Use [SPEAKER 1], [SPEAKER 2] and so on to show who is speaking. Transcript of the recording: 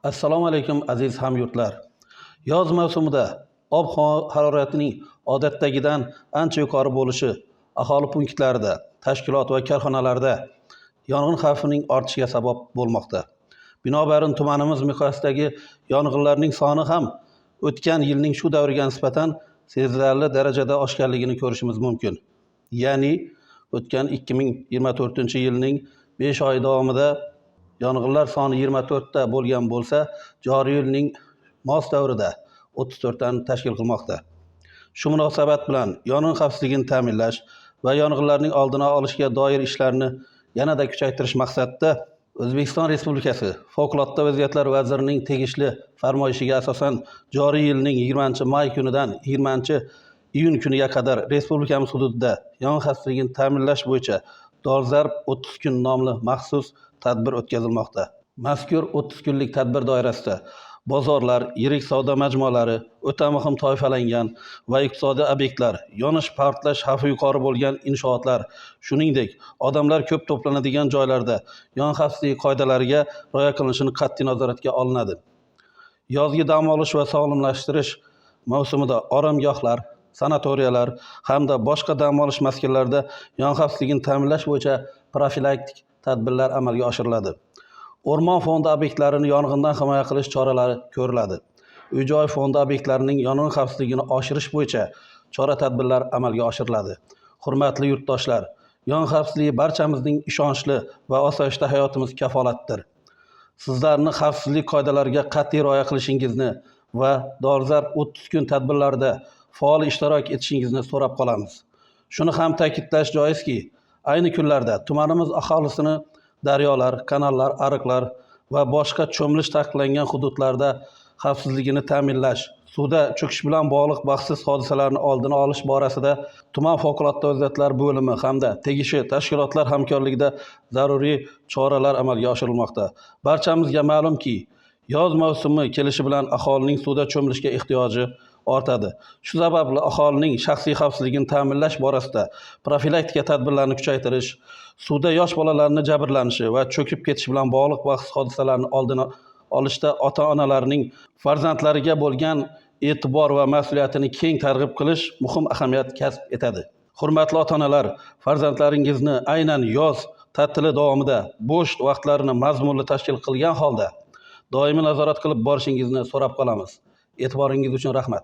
[SPEAKER 1] Assalomu alaykum, aziz hamyurtlar. Yoz mavsumida ob-havo haroratining odatdagidan ancha yuqori bo'lishi aholi punktlarida, tashkilot va korxonalarda yong'in xavfining ortishiga sabab bo'lmoqda. Binobarin, tumanimiz miqyosidagi yong'inlarning soni ham o'tgan yilning shu davriga nisbatan sezilarli darajada oshganligini ko'rishimiz mumkin. Ya'ni o'tgan 2024-yilning 5 oy davomida yong'inlar soni 24 ta bo'lgan bo'lsa, joriy yilning mos davrida 34 tani tashkil qilmoqda. Shu munosabat bilan yong'in xavfsizligini ta'minlash va yong'inlarning oldini olishga doir ishlarni yanada kuchaytirish maqsadida O'zbekiston Respublikasi Favqulodda vaziyatlar vazirining tegishli farmoyishiga asosan joriy yilning 20-may kunidan 20-iyun kuniga qadar respublikamiz hududida yong'in xavfsizligini ta'minlash bo'yicha "Dolzarb 30 kun" nomli maxsus tadbir o'tkazilmoqda. Mazkur 30 kunlik tadbir doirasida bozorlar, yirik savdo majmualari, o'ta muhim toifalangan va iqtisodiy obyektlar, yonish, portlash xavfi yuqori bo'lgan inshootlar, shuningdek, odamlar ko'p to'planadigan joylarda yong'in xavfsizligi qoidalariga rioya qilinishini qat'iy nazoratga olinadi. Yozgi dam olish va sog'lomlashtirish mavsumida oromgohlar, sanatoriyalar hamda boshqa dam olish maskanlarida yong'in xavfsizligini ta'minlash bo'yicha profilaktik tadbirlar amalga oshiriladi. O'rmon fondi obyektlarini yong'indan himoya qilish choralari ko'riladi. Uy-joy fondi obyektlarining yong'in xavfsizligini oshirish bo'yicha chora-tadbirlar amalga oshiriladi. Hurmatli yurtdoshlar, yong'in xavfsizligi barchamizning ishonchli va osoyishta hayotimiz kafolatidir. Sizlarni xavfsizlik qoidalariga qat'iy rioya qilishingizni va dolzarb 30 kun tadbirlarida faol ishtirok etishingizni so'rab qolamiz. Shuni ham ta'kidlash joizki, ayni kunlarda tumanimiz aholisini daryolar, kanallar, ariqlar va boshqa cho'milish taqiqlangan hududlarda xavfsizligini ta'minlash, suvda cho'kish bilan bog'liq baxtsiz hodisalarni oldini olish borasida tuman favqulodda vaziyatlar bo'limi hamda tegishli tashkilotlar hamkorligida zaruriy choralar amalga oshirilmoqda. Barchamizga ma'lumki, yoz mavsumi kelishi bilan aholining suvda cho'milishga ehtiyoji ortadi. Shu sababli aholining shaxsiy xavfsizligini ta'minlash borasida profilaktika tadbirlarini kuchaytirish, suvda yosh bolalarni jabrlanishi va cho'kib ketishi bilan bog'liq baxtsiz hodisalarni oldini olishda ota-onalarning farzandlariga bo'lgan e'tibor va mas'uliyatini keng targ'ib qilish muhim ahamiyat kasb etadi. Hurmatli ota-onalar, farzandlaringizni aynan yoz ta'tili davomida bo'sh vaqtlarini mazmunli tashkil qilgan holda doimiy nazorat qilib borishingizni so'rab qolamiz. E'tiboringiz uchun rahmat.